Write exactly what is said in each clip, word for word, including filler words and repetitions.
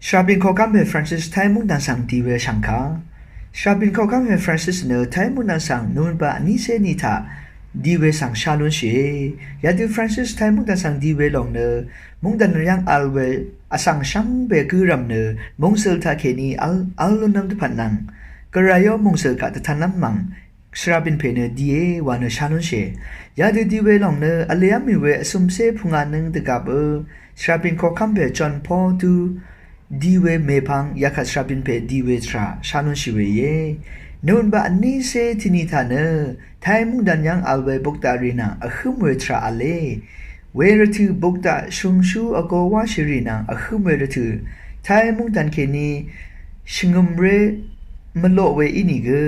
Shvrabin koqkv́m pè Francis Thai mungdàn svng di we shv̀ngka. Shvrabin koqkv́m pè Francis nø Thai mungdàn svng nunba vnícé ni taq di we svng shá lúnshìe. Yadø Francis Thai mungdàn svng di we lòng nø mungdàn nø yv́ng vl we vsvng shvngbe gǿrv̀m nø mungsøl taqkèní vl vl lúnnv́m dvpvt nvng gvrayó mungsøl kaq dvtv̄nlv́m mv̀ng Shvrabin pè nø die wa nø shá lúnshìe. Yadø di we lòng nø vlev́m mì we vsumcé pungà nøng dvgvp ø Shvrabin koqkv́m pè John Paul tu di we mèpvng yakvt Shvrabin pè di we tvrà shá lúnshì we íe. Nunba vnícé tini taq nø Thai mungdàn yv́ng vl we bukdaq rì nvng vhǿm we tvrà v̄le. We rvtø̀ bukdaq shvngshú vgō wáshì rì nvng vhǿm we rvtø̀ Thai mungdàn kèní shvngø̀mré mvloq we ínìgø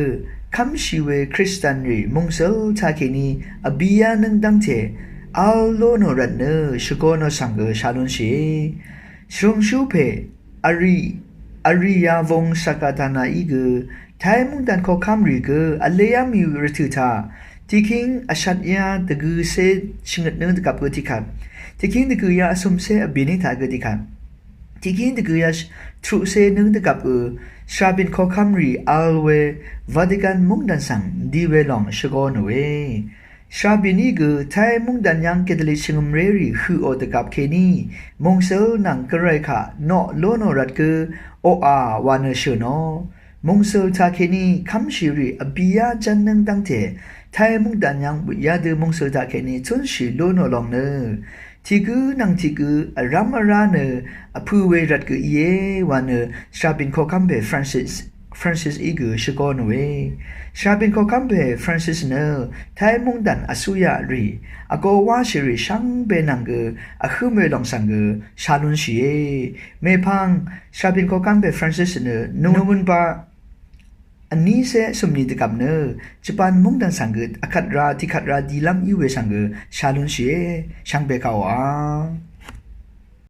kv́mshì we Kristan rì mungsøl taqkèní vbiyá nøng dv́ngte vl ló nò rvt nø shvgō nò svng gø shá lúnshìe. Shvngshú pè Ari Ariya Vong Sakatana í gø Thai mungdàn koqkv́m rì gø vlev́m mì rvtø̀ taq tiqkíng vshat yá dvgøcé shvngøt nøng dvgvp gø tiqkvt tiqkíng dvgø yá vsumcé vbìní taq gø tiqkvt tiqkíng dvgø yá truqcé nøng dvgvp ø Shvrabin koqkv́m rì vl we Vatican mungdàn svng di we lòng shvgō nòe. Shvrabin í gø Thai mungdàn yv́ng Katolik shvngø̀mré rì høqò dvgvp kèní mungsøl nvng gvray kaq noq ló nò rvt gø oqà wa nø shø̀ nò. Mungsøl taqkèní kv́mshì rì vbiyá jv́n nøng dv́ngte Thai mungdàn yv́ng yadø mungsøl taqkèní cúnshì ló nò lòng nø tiqgǿ nvng tiqgǿ vrv́m vrá nø vpø̄ we rvt gø íe wa nø Shvrabin koqkv́m pè Francis Francis í gø shvgō nòe. Shvrabin koqkv́m pè Francis nø Thai mungdàn vsúyaq rì vgō wáshì rì shvngbe nvng gø vhǿm we lòng svng gø shá lúnshìe. Mèpvng Shvrabin koqkv́m pè Francis nø nunba vnícé vsø̀m ni dvgvp nø Japan mungdàn svng gø vkvt ra tiqkvt ra dilv́m í we svng gø shá lúnshìe. Shvngbe kaq wa